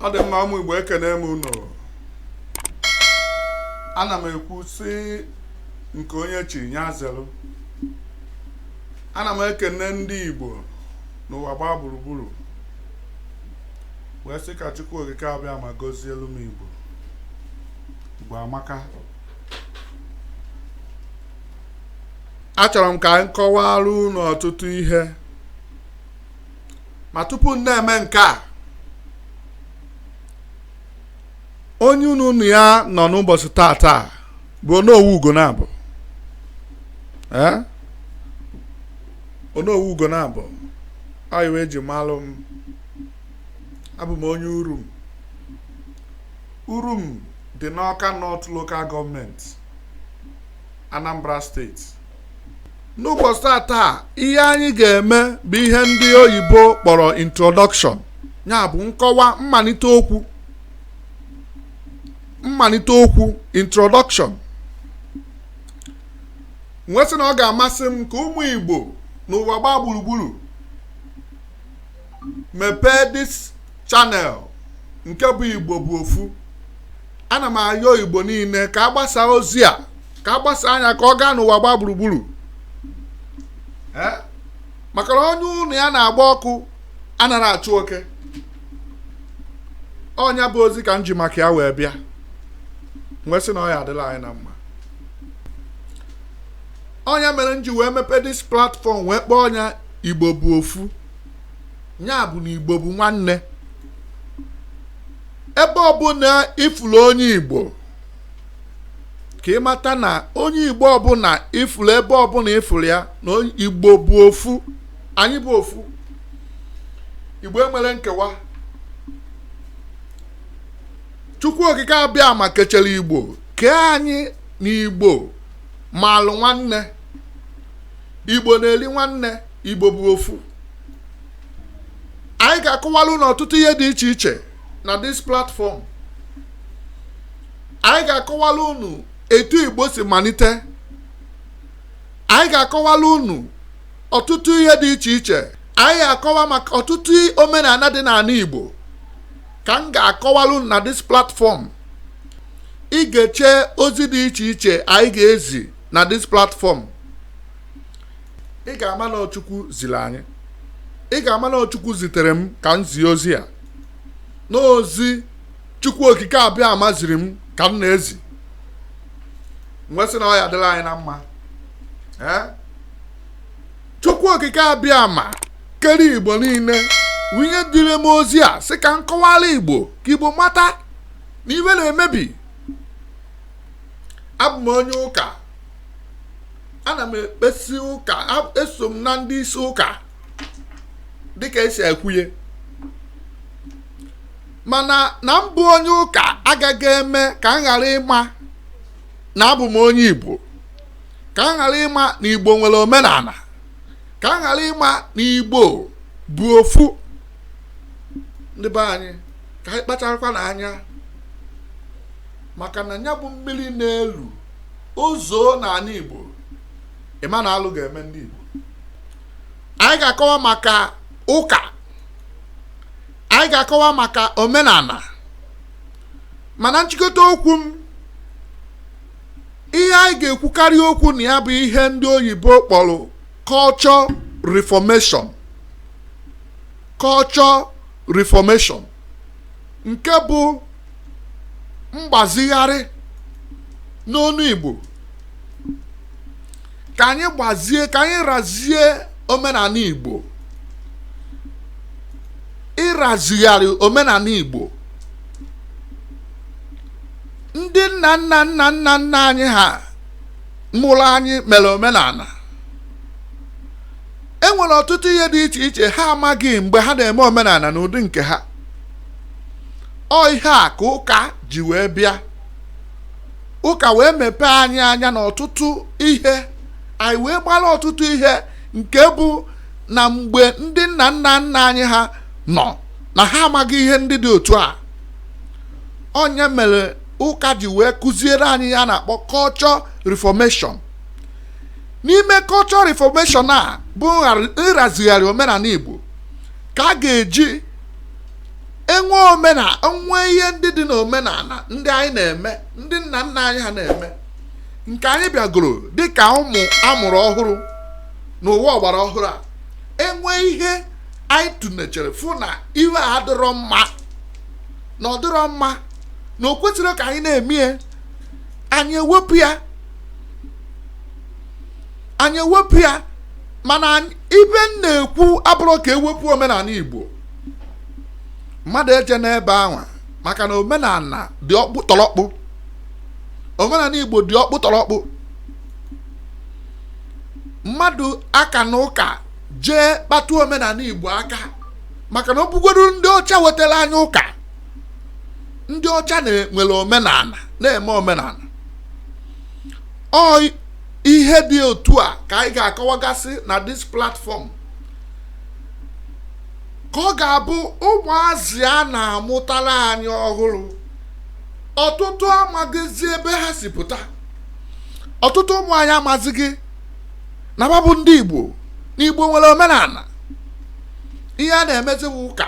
Ọ dị mma, ụmụ Igbo, ekene m unu. Ana m ekwu sị, nke onye chiri ya zelu. Ana m ekene ndị Igbo n'ụwa gbaa gburugburu, wee sị ka Chukwu Okike Abịama gọzielu m Igbo. Igbo amaka. Achọrọ m ka m kọwara unu ọtụtụ ihe, ma tupu m na-eme nke a, onye unu na ya nọ n'ụbọchị tata bụ Onowu Ugonabọ. Ee, Onowu Ugonabọ ọ iwe eji malụ m. Abụ m onye Urum. Urum dị n'Awka North Local Government, Anambra State. N'ụbọchị tata, ihe anyị ga-eme bụ ihe ndị oyibo kpọrọ introduction, ya bụ nkọwa, mmalite okwu, mmalite okwu, introduction. M wee sị na ọ ga-amasị m ka ụmụ Igbo n'ụwa gbaa gburugburu mepee this channel nke bụ Igbo bụ ofu. Ana m ayọ Igbo niile ka a gbasaa ozi a, ka a gbasaa anya, ka ọ gaa n'ụwa gbaa gburugburu, maka na onye ụlọ ya na-agba ọkụ anaghị achụ oke. Ọ nya bụ ozi ka m ji maka ya wee bịa. M wee sị na ọ ya adịla anyị na mma. Ọ nya mere m ji wee mepee this platform, wee kpọọ nya Igbo bụ ofu. Ya bụ na Igbo bụ nwanne. Ebe ọbụla ị fụlụ onye Igbo, ka ị mata na onye Igbo ọbụla ị fụlụ, ebe ọbụla ị fụlụ ya, na Igbo bụ ofu. Anyị bụ ofu. Igbo enwere nkewa. Chukwu Okike Abịama kechere Igbo, kee anyị na Igbo maalụ nwanne. Igbo na-eri nwanne. Igbo bụ ofu. Anyị ga-akọwalụ unu ọtụtụ ihe dị iche iche na this platform. Anyị ga-akọwalụ unu etu Igbo si malite. Anyị ga-akọwalụ unu ọtụtụ ihe dị iche iche. Anyị ga-akọwa maka ọtụtụ omenala dị n'ala Igbo ka m ga-akọwalụ unu na this platform. Ị ga-eche ozi dị iche iche anyị ga-ezi na this platform, ị ga-ama na Chukwu ziri anyị. Ị ga-ama na Chukwu zitere m ka m zie ozi a, n'ozi Chukwu Okike Abịama ziri m ka m na-ezi. M wee sị na ọ ya adịla anyị na mma. Ee, Chukwu Okike Abịama kere Igbo niile wunye dịrị m ozi a, sị ka m kọwara Igbo, ka Igbo mata na iwe na-emebi. Abụ m onye ụka, ana m ekpesi ụka, eso m na ndị isi ụka dịka esi ekwuye, mana na m bụ onye ụka agaghị eme ka m ghara ịma na abụ m onye Igbo, ka m ghara ịma na Igbo nwere omenala, ka m ghara ịma na Igbo bụ ofu. Ndị be anyị, ka anyị kpacharakwa n'anya, maka na ya bụ mmiri na-elu ụzọ n'ala Igbo, ịma na alụ ga-eme ndị Igbo. Anyị ga-akọwa maka ụka, anyị ga-akọwa maka omenala, mana nchịkọta okwu m, ihe anyị ga-ekwukarị okwu na ya bụ ihe ndị oyibo kpọrọ culture reformation. Culture reformation, nke bụ mgbazigharị n'onu Igbo, ka anyị gbazie, ka anyị razie omenala Igbo. Ịrazigharị omenala Igbo, ndị nna nna nna nna nna anyị ha mụrụ anyị mere omenala. E nwere ọtụtụ ihe dị iche iche ha amaghị mgbe ha na-eme omenala n'ụdị nke ha. Ọ ihe a ka ụka ji wee bịa. Ụka wee mepee anyị anya n'ọtụtụ ihe, anyị wee gbara ọtụtụ ihe nke bụ na mgbe ndị nna nna nna anyị ha nọ na ha amaghị ihe ndị dị otu a. Ọ nya mere ụka ji wee kụziere anyị ya na-akpọ culture reformation. N'ime culture reformation a bụ ịrazigharị omenala Igbo, ka a ga-eji Enwe omena enwe ihe ndị dị n'omenala ndị anyị na-eme, ndị nna nna anyị ha na-eme, nke anyị bịagoro dịka ụmụ amụrụ ọhụrụ n'ụwa ọgbara ọhụrụ a. Enwe ihe anyị tụnechere fụ na iwe a adịrọ mma, na ọ dịrọ mma, na o kwesịrị ka anyị na-eme ya, anyị ewepụ ya, anyị ewepụ ya. Mana ibe m na-ekwu abụrụ ka ewepụ omenala Igbo. Mmadụ eje n'ebe ahụ, maka na omenala dị ọkpụ tọrọkpụ, omenala Igbo dị ọkpụ tọrọkpụ. Mmadụ aka na ụka jee kpatụ omenala Igbo aka, maka na ọ bụgodu ndị ọcha wetara anyị ụka, ndị ọcha nwere omenala, na-eme omenala. Ọ ihe dị otu a ka anyị ga-akọwagasị na this platform, ka ọ ga-abụ ụmụazị a na-amụtara anyị ọhụrụ. Ọtụtụ amaghịzi ebe ha si pụta. Ọtụtụ ụmụ anyị amazighị na bụ ndị Igbo, na Igbo nwere omenala. Ihe a na-emezi bụ ụka.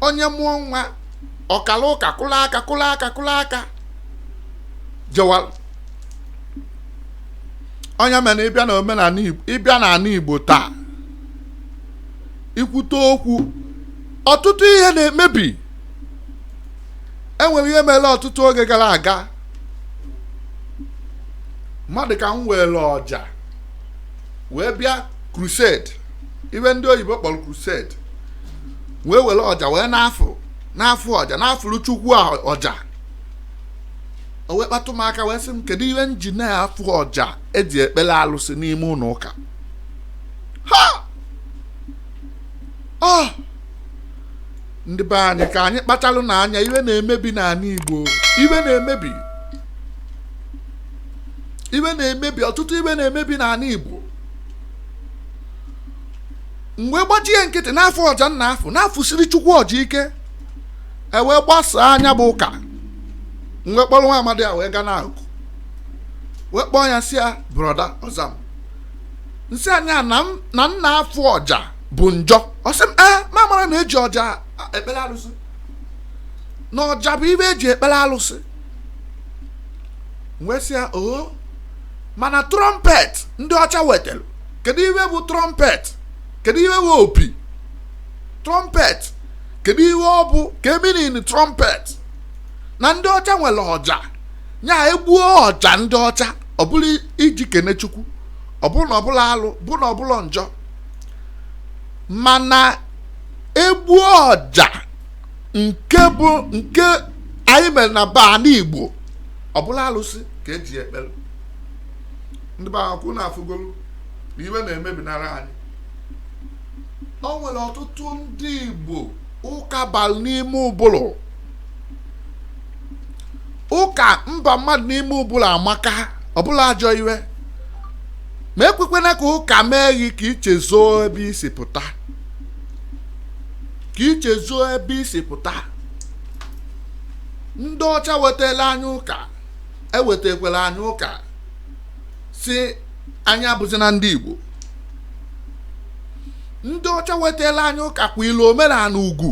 Onye mụọ nwa, ọkara ụka, kụrụ aka, kụrụ aka, kụrụ aka, jewara. Onye mere ịbịa na omenala Igbo, ịbịa n'ala Igbo taa, ikwute okwu, ọtụtụ ihe na-emebi. Enwere ihe mere ọtụtụ oge gara aga. Mmadụ ka m were ọja wee bịa crusade, ibe ndị oyibo kpọrọ crusade, wee were ọja wee na-afụ na-afụ ọja, na-afụrụ Chukwu ọja. O wee kpatụ m aka wee sị m, kedu ihe m ji na-afụ ọja eji ekpere alụsị n'ime ụlọ ụka ha? Ọ ndị be anyị, ka anyị kpachalụ n'anya. Iwe na-emebi n'ala Igbo, iwe na-emebi, iwe na-emebi, ọtụtụ iwe na-emebi n'ala Igbo. Mgbe gbajie nkịtị n'afọ ọja nna afọ na-afụsiri Chukwu ọja ike, e wee gbasaa anya bụ ụka. Mgbe kpọrọ nwa amadi a wee gaa n'akụkụ, wee kpọọ ya, si ya, "Brother," ọzam nsị anya na m na nna afọ ọja bụ njọ. Ọ sị m, ee, ma mara na eji ọja ekpere alụsị, na ọja bụ ibe eji ekpere alụsị. Wee sị ya, oo, mana trumpet ndị ọcha wetara, kedu ihe bụ trumpet? Kedu ihe bụ opi trumpet? Kedu ihe ọ bụ? Ka eminin trumpet na ndị ọcha nwere ọja nya egbuo ọja ndị ọcha, ọ bụrụ iji kene Chukwu, ọ bụrụ na ọbụla alụ bụ na ọbụla njọ, mana egbuo ọja nke bụ nke anyị mere na be ala Igbo, ọbụla alụsị ka eji ekpere. Ndị be akwụ na-afụgolu na iwe na-emebinara anyị. O nwere ọtụtụ ndị Igbo ụka bara n'ime ụbụrụ. Ụka mba mmadụ n'ime ụbụrụ amaka, ọbụla ajọ iwe, ma ekwekwana ka ụka mee gị ka ichezuo ebe isi pụta, ka ichezuo ebe isi pụta. Ndị ọcha wetara anyị ụka, ewetakwara anyị ụka si anyị abụzina ndị Igbo. Ndị ọcha wetara anyị ụka kwa ilu omenala ugwu,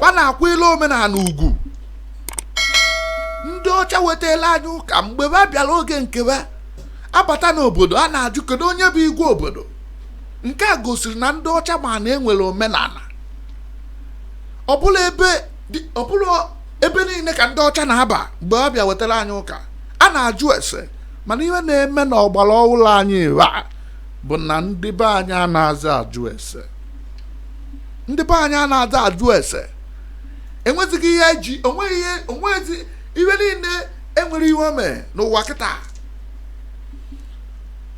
ba na-akwa ilu omenala ugwu. Ndị ọcha wetara anyị ụka, mgbe ba bịara oge nke ba abata n'obodo, a na-ajụ, kedu onye bụ igwe obodo? Nke a gosiri na ndị ọcha ma na enwere omenala. Ọbụla ebe niile ka ndị ọcha na-aba mgbe ọ bịa wetara anyị ụka, a na-ajụ ese. Mana ihe na-eme na ọgbara ọhụrụ anyị a bụ na ndị be anyị anaghịzi ajụ ese. Ndị be anyị anaghịzi ajụ ese. Enwezighị ihe eji onweghị ihe, onweghịzi ihe niile enwere ihe o mee n'ụwa kịta.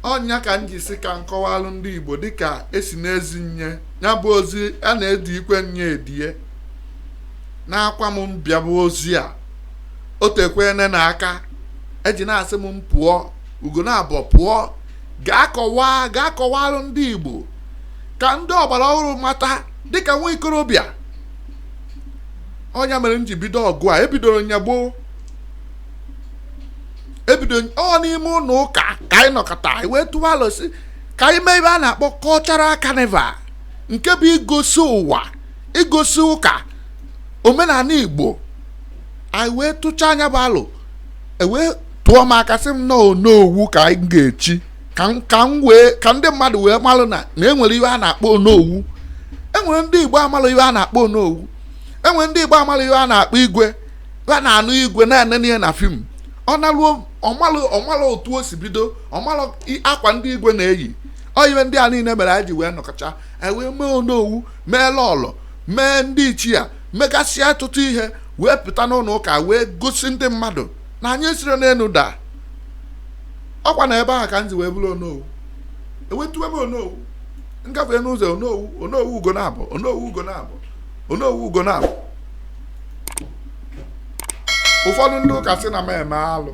Ọnya ka m ji si ka m kọwalụ ndị Igbo dịka esi n'ezi nye ya bụ ozi a na-edi ikwe nye edie na-akwa m mbịa bụ ozi a o tekwene n'aka eji na-asị m pụọ ugo na abụọ pụọ, gaa kọwaa, gaa kọwalụ ndị Igbo ka ndị ọgbara ọhụrụ mata dịka nwa ikorobịa. Ọnya mere m ji bido ọgụ a. Ebidoro nya gboo, ebido ọ n'ime ụlọ ụka ka anyị nọkọta, anyị wee tụwa alo sị ka anyị mee ebe a na-akpọ cultural carnival, nke bụ igosi ụwa Igosi ụka omenala Igbo. Anyị wee tụchaa anya bụ alụ, ewee tụọ m aka, sị m na onowu ka anyị ga-echi, ka m wee ka ndị mmadụ wee malụ na enwere ihe a na-akpọ onowu. Enwere ndị Igbo amalụ ihe a na-akpọ onowu. Enwere ndị Igbo amalụ ihe a na-akpọ igwe. A na-anụ igwe, na-enene ihe na film. Ọ naruo, ọmalụ otu o si bido, ọmalụ akwa ndị igwe na-eyi. Ọ ihe ndị a niile mere anyị ji wee nọkọcha, anyị wee mee onowu, mee lọlọ, mee ndị ichie, megasịa ọtụtụ ihe, wee pụta n'ụlọ ụka, wee gosi ndị mmadụ na anyị esiro n'elu daa. Ọkwa na ebe ahụ ka m ji wee bụrụ onowu. Ewetuwe m onowu ngafe n'ụzọ, onowu, onowu ugo na-abụ, onowu ugo na-abụ, onowu ugo na-abụ. Ụfọdụ ndị ụka sị na m eme alụ.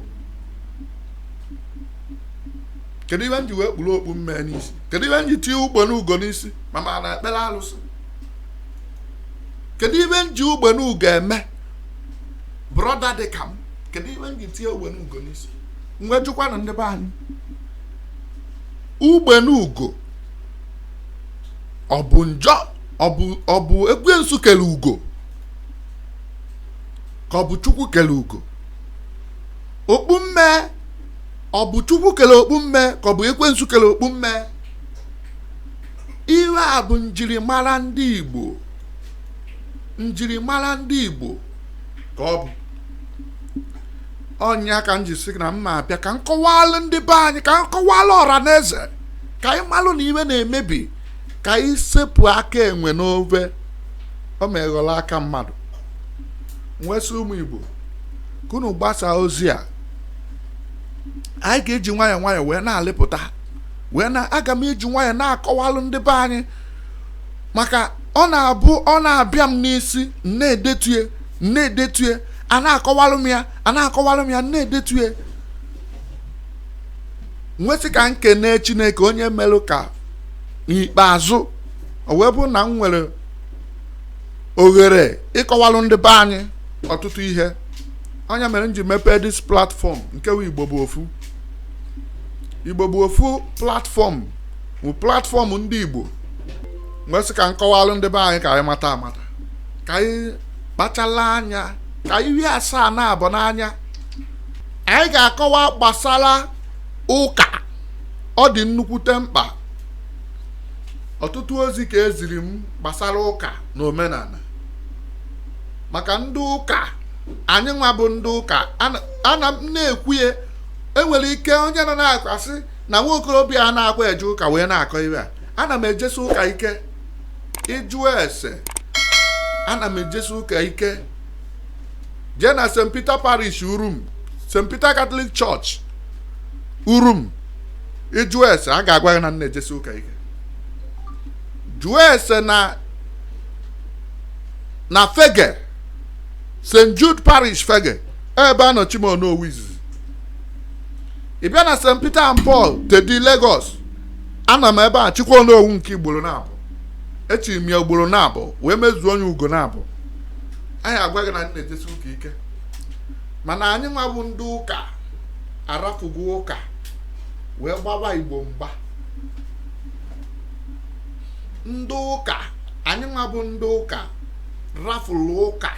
Kedu ihe m ji wee kpuru okpu mmee n'isi? Kedu ihe m ji tinye ugbene ugo n'isi ma na ekpere alụsị? Kedu ihe m ji ugbene ugo eme, brother dị ka m? Kedu ihe m ji tinye ugbene ugo n'isi? Mgbe jụkwanụ ndị be anyị, ugbene ugo ọ bụ njọ? Ọ bụ ekwensu kere ugo, ka ọ bụ Chukwu kere ugo? Okpu mme, ọ bụ Chukwu kere okpu mme, ka ọ bụ ekwensu kere okpu mme? Ihe a bụ njirimara ndị Igbo, njirimara ndị Igbo ka ọ bụ. Ọnya ka m ji sị na mma abịa ka m kọwalụ ndị be anyị, ka m kọwalụ ọra na eze, ka anyị malụ na iwe na-emebi, ka anyị sepụ aka enwe n'ofe, o meghọrọ aka mmadụ. Nwesị ụmụ Igbo ka unu gbasaa ozi a. Anyị ga-eji nwayọọ nwayọọ wee na-alịpụta, wee na aga m eji nwayọọ na-akọwalụ ndị be anyị, maka ọ na-abụ ọ na-abịa m n'isi, na-edetue, na-edetue, a na-akọwalụ m ya, a na-akọwalụ m ya, na-edetue. Nwesị ka nkene Chineke onye melụ ka n'ikpeazụ o wee bụ na m nwere oghere ịkọwalụ ndị be anyị ọtụtụ ihe. Onye mere m ji mepee this platform nke bụ Igbo bụ ofu. Igbo bụ ofu platform bụ platform ndị Igbo. Nwesị ka m kọwalụ ndị be anyị, ka anyị mata amata, ka anyị kpachala anya, ka 72 n'anya. Anyị ga-akọwa gbasara ụka. Ọ dị nnukwute mkpa. Ọtụtụ ozi ka eziri m gbasara ụka na omenala, maka ndị ụka anyị nwa bụ ndị ụka. Ana m na-ekwu ya, enwere ike onye nọ na-akwasị na nwa okorobịa a na-akwa eje ụka wee na-akọ iwe a. Ana m ejesi ụka ike. Ịjụ ese, ana m ejesi ụka ike. Jee na St. Peter Parish Urum, St. Peter Catholic Church Urum, ịjụ ese, a ga-agwa gị na m na-ejesi ụka ike. Jụọ ese na Fege, St. Jude Parish Fege, ebe a nọ Chimonowu izizi. Ị bịa na St. Peter and Paul, Tedi, Lagos, ana m ebe a chikwa onowu nke ugboro na-abụ. Echiri m ya ugboro na-abụ wee mezuo onye ugo na-abụ. Anyị agwa gị na anyị na-ejesi ụka ike, mana anyị nwa bụ ndị ụka arafugo ụka wee gbawa Igbo mgba. Ndị ụka anyị nwa bụ ndị ụka rafụrụ ụka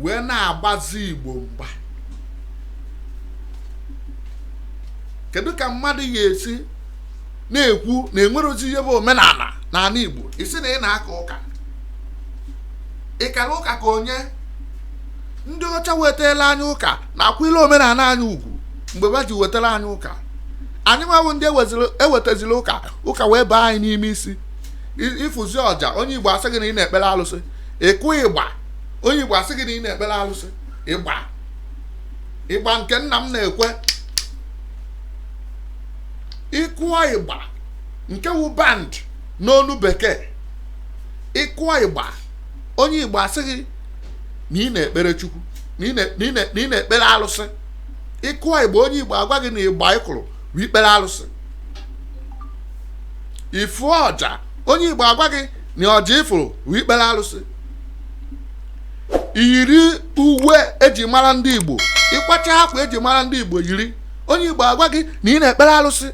wee na-agbazi Igbo mgba. Kedu ka mmadụ ga-esi na-ekwu na enwere ozi ihe bụ omenala n'ala Igbo, isi na ị na-aka ụka? Ị kara ụka ka onye ndị ọcha wetara anyị ụka na-akwụile omenala anyị ugwu mgbe ha ji wetara anyị ụka? Anyị nwabụ ndị ewetaziri ụka, ụka wee baa anyị n'ime isi. Ịfụzi ọja, onye Igbo asị gị na ị na-ekpere alụsị. Ịkụ ịgba, onye Igbo asị gị na ị na-ekpere alụsị. Ịgba, ịgba nke nna m na-ekwe, ịkụọ ịgba nke wu band n'olu bekee, ịkụọ ịgba, onye Igbo asị gị na ị na-ekpere Chukwu, na ị na-ekpere alụsị. Ịkụọ ịgba, onye Igbo agwa gị na ịgba ịkụrụ bụ ikpere alụsị. Ịfụọ ọja, onye Igbo agwa gị na ọja ịfụrụ bụ ikpere alụsị. Iyiri uwe eji mara ndị Igbo, ịkwacha akwa eji mara ndị Igbo yiri, onye Igbo agwa gị na ị na-ekpere alụsị.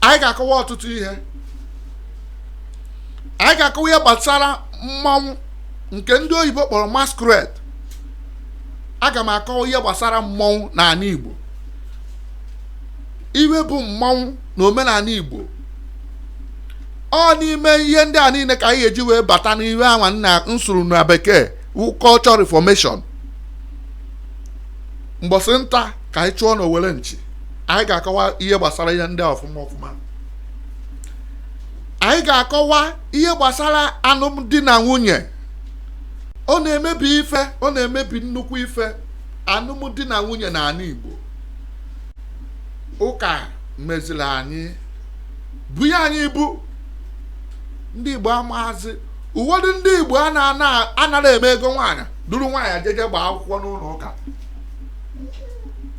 Anyị ga-akọwa ọtụtụ ihe. Anyị ga-akọwa ihe gbasara mmanwụ nke ndị oyibo kpọrọ masquerade. Aga m akọwa ihe gbasara mmọnwụ n'ala Igbo, iwe bụ mmọnwụ na omenala Igbo. Ọ n'ime ihe ndị a niile ka anyị ga-eji wee bata n'ihe anwa nna nsuru na bekee wụ culture reformation. Mbọsị nta ka anyị chụọ n'owere nchi, anyị ga-akọwa ihe gbasara ihe ndị a ọfụma ọfụma. Anyị ga-akọwa ihe gbasara alụmdi na nwunye. Ọ na-emebi ife, ọ na-emebi nnukwu ife, alụmdi na nwunye n'ala Igbo. Ụka meziri anyị bunye anyị ibu. Ndị Igbo amaazị ụfọdụ ndị Igbo a na-anara eme ego nwaanyị duru nwaanyị jeje gbaa akwụkwọ n'ụlọ ụka,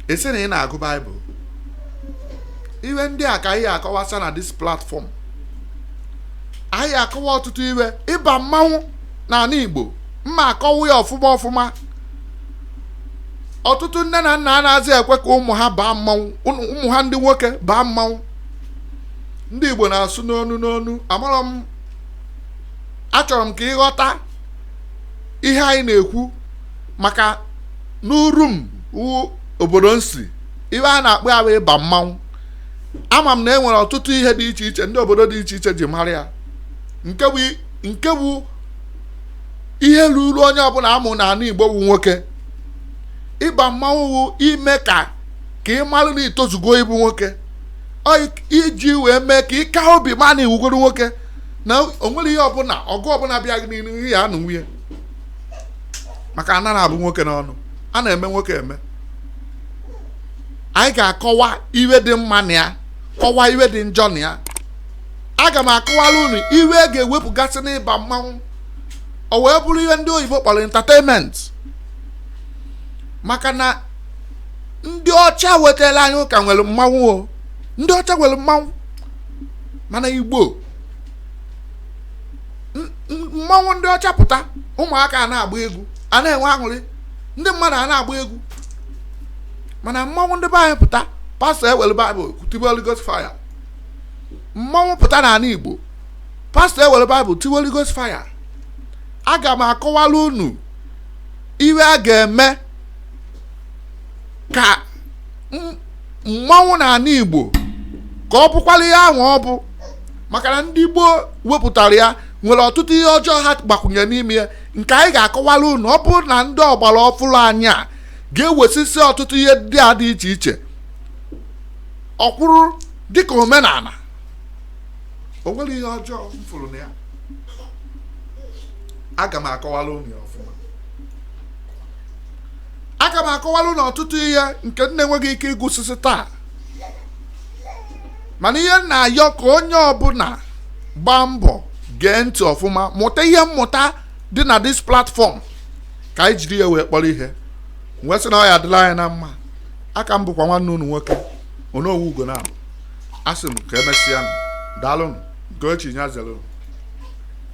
esi na ị na-agụ Baịbụl. Ihe ndị a ka anyị akọwasa na this platform. Anyị akọwa ọtụtụ iwe ịba mmanwụ n'ala Igbo, mma akọwa ya ọfụma ọfụma. Ọtụtụ nne na nna anaghịzi ekwe ka ụmụ ha baa mmanwụ, ụmụ ha ndị nwoke baa mmanwụ. Ndị Igbo na-asụ n'onu n'onu. Amarọ m, achọrọ m ka ịghọta ihe anyị na-ekwu maka n'uru m wu obodo nsi ihe a na-akpọ ya bụ ịba mmanwụ. Ama m na e nwere ọtụtụ ihe dị iche iche ndị obodo dị iche iche ji mara ya, nke bụ ihe ruru onye ọbụla amụ n'ala Igbo bụ nwoke. Ịba mmanwụ wụ ime ka ị marụ na itozugo ịbụ nwoke, iji wee mee ka ị ka obi ma na iwugoro nwoke, na o nwere ihe ọbụla ọgụ ọbụla bịa gị n'ihu ihe anụ nwunye, maka anaghị abụ nwoke n'ọnụ, a na-eme nwoke eme. Anyị ga-akọwa iwe dị mma na ya, kọwaa iwe dị njọ na ya. Aga m akọwara unu iwe ga-ewepụgasị n'ịba mmanwụ, o wee bụrụ ihe ndị oyibo kpọrọ entertainment, maka na ndị ọcha wetara anyị ụka nwere mmanwụ o, ndị ọcha nwere mmanwụ, mana Igbo mmanwụ ndị ọcha pụta, ụmụaka a na-agba egwu, a na-enwe aṅụrị, ndị mmadụ a na-agba egwu, mana mmanwụ ndị be anyị pụta, pastọ ewere Baịbụl tiwe Holy Ghost fire. Mmanwụ pụta n'ala Igbo, pastọ ewere Baịbụl tiwe Holy Ghost fire. Aga m akọwara unu iwe a ga-eme ka mmanwụ n'ala Igbo ka ọ bụkwara ihe ahụ ọ bụ, maka na ndị gboo wepụtara ya nwere ọtụtụ ihe ọjọọ ha gbakwunye n'ime ya, nke anyị ga-akọwara unu. Ọ bụrụ na ndị ọgbara ọfụrụ anyị a ga-ewesisi ọtụtụ ihe ndị a dị iche iche, ọ kwụrụ dịka omenala, o nwere ihe ọjọọ m fụrụ na ya. Aga m akọwara unu ya ọfụma. Aga m akọwara unu ọtụtụ ihe nke m na-enweghị ike ịgụsịsị taa, mana ihe m na-ayọ ka onye ọbụla gbaa mbọ gee ntị ọfụma, mụta ihe mmụta dị na this platform, ka anyị jiri ya wee kpọrọ ihe. Wee sị na ọ ya adịla anyị na mma. Aka m bụkwa nwanne unu nwoke, Onowu Ugonabụ. Asị m ka emesịa. Daalụnụ. Nke ochi nya zere.